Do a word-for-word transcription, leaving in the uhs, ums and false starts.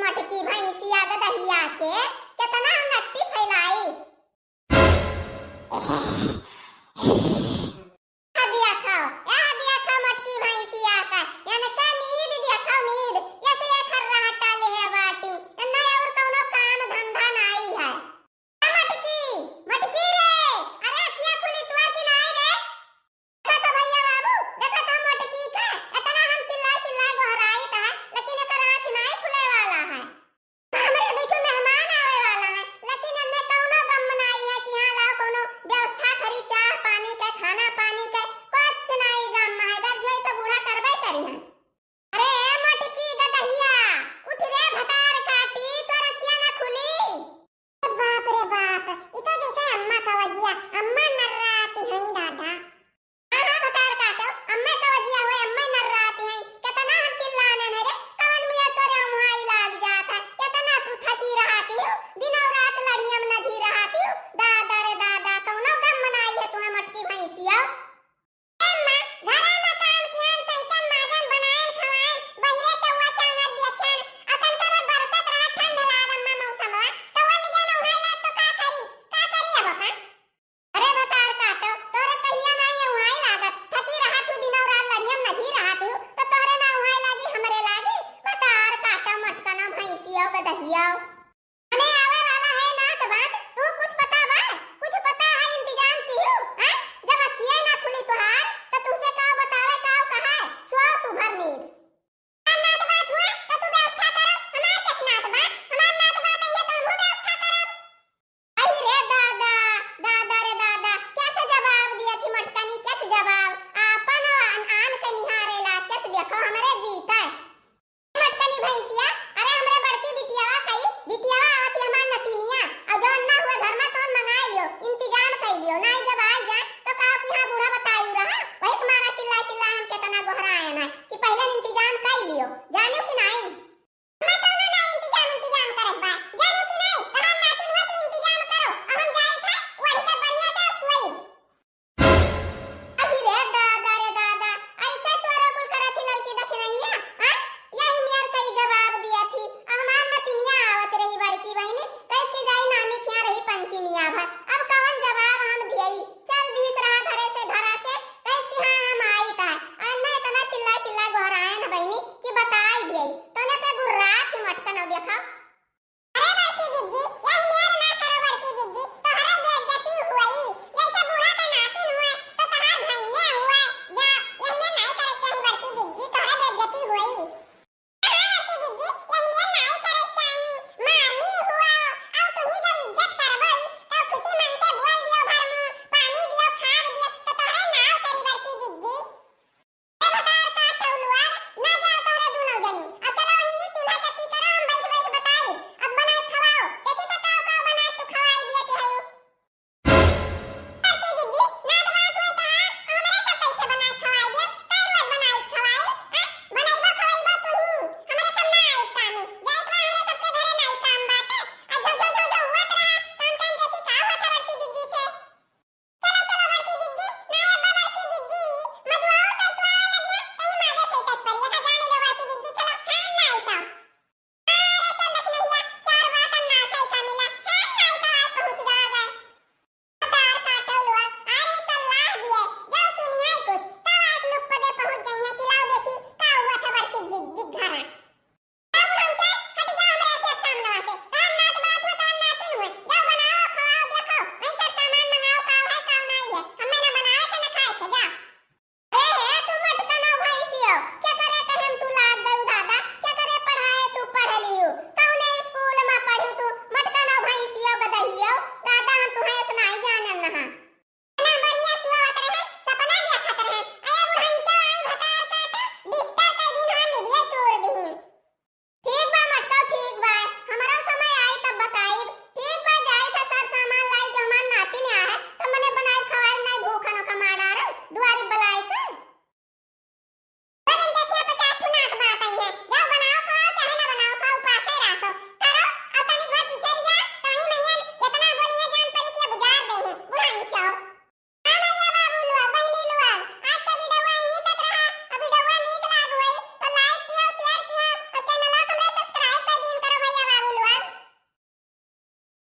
मटकी भैंसिया गदहिया के, केतना हम रट्टी फैलाई। हदिया खाओ, ए हदिया खाओ मटकी भैंसिया का, एनका नींद दिया खाओ नींद, ऐसे एक हर्रा हटा ले है बाटी, एन्ना और कौनो काम धंधा नाई है। ए मटकी, मटकी रे, अरे अखिया खुली तुअर की नाई रे। देखा तो भैया बाबू, देखा तो मटकी के, इतना हम चिल्ला चिल्ला गोहराइत है, लेकिन एकर आँख नाई खुले वाला है। हमरे बीच में मेहमान आवे वाला है, लेकिन एन्ने कौनो गम नाई है कि हाँ लाओ कौनो व्यवस्था करी, चाह पानी के, खाना पानी के, कुछ नाई गम है। अगर जोई तो बूढ़ा करबे करी है। अरे ए मटकी गदहिया, उठ रे भतार काटी, तोर अखिया ना खुली। बाप रे बाप, ई तो जैसे अम्मा का वजिया, अम्मा नर्राती हैं दादा। हाँ, हाँ, भतार काटो, अम्मा का वजिया हुए, अम्मा नर्राती हैं। केतना हम चिल्लाने हैं रे, कवन मियाँ तोरे उहाँ ही लाग जात है, केतना तू थकी रहती हो, दिनों रात लड़ियम नझी रहती हो, दादा रे दादा, कौनो गम नाई है तुम्हें मटकी भैंसिया। ए अम्मा, घरा में काम कियान, सैतन माजन, बनायन खवायन, बहिरे चौवा चांगर देखियन, अतन करे बरसत रहा ठंड लाग अम्मा मौसमवा, तो वो लिया ना उहाँ लाग तो का करी, का करी अब अपन? अरे भतार काटो, तोरे कहिया नाई है उहाँ लागत, थकी रहत हूँ, दिनों रात लड़ियम नझी रहत हूँ, तो तोरे ना उहाँ लागी, हमरे लागी, भतार काटो, मटकना भैंसियो गदहियो। अरे आवे वाला है नात बात, तू कुछ पता बा? कुछ पता है इंतजाम किहू, हैं? जब अखिए ना खुली तुहार, तो तुझसे का बतावे, का कहे? सो तू भर नींद। हमार नात बात हुआ, तो तू व्यवस्था करो, हमार किस नात बा? हमार नात बात है, ये तो हमहू व्यवस्था करब। अहि रे दादा, दादा रे दादा, कैसे जवाब दिया थी मटकनी, कैसे जवाब? आपन आन, आन के निहारेला, कैसे देखो हमरे जीता है। मटकनी भैंसिया, अरे हमरे बड़की बिटियावा कही, बिटियावा आवत ही हमार नतिनिया, और जौन ना हुए घर में तौन मंगाई लियो, इंतजाम कई लियो, नाई जब आ जाए तो कहो कि हाँ बूढ़ा बताई रहा, वही तुम्हारा चिल्ला चिल्ला हम कितना गोहराए ना कि पहले इंतजाम कई लियो, जानियो कि नाई? मैं कौनो ना इंतजाम इंतजाम करत बा, जानियो कि नाई? तहार नातिन हुआ तू इंतजाम करो, और हम जाई था, वही के बढ़िया से सोई। अहि रे दादा रे दादा, ऐसे तोरो कुल करत ही ललकी दखिनहिया, हाँ? यही मेर कई जवाब दिया थी, हमार नतिनिया आवत रही बड़की बहिनी, कहिस कि जाई नानी खिया रही पंचमिया भर। अब कवन जवाब हम दियई? चल दीस रहा घरे से, घरा से, कहिस कि हाँ हम आइत है। अन्ना इतना चिल्ला चिल्ला गोहरायन बहिनी कि बताई दियई। तने पे गुर्रा थी मटकन, अब देखा।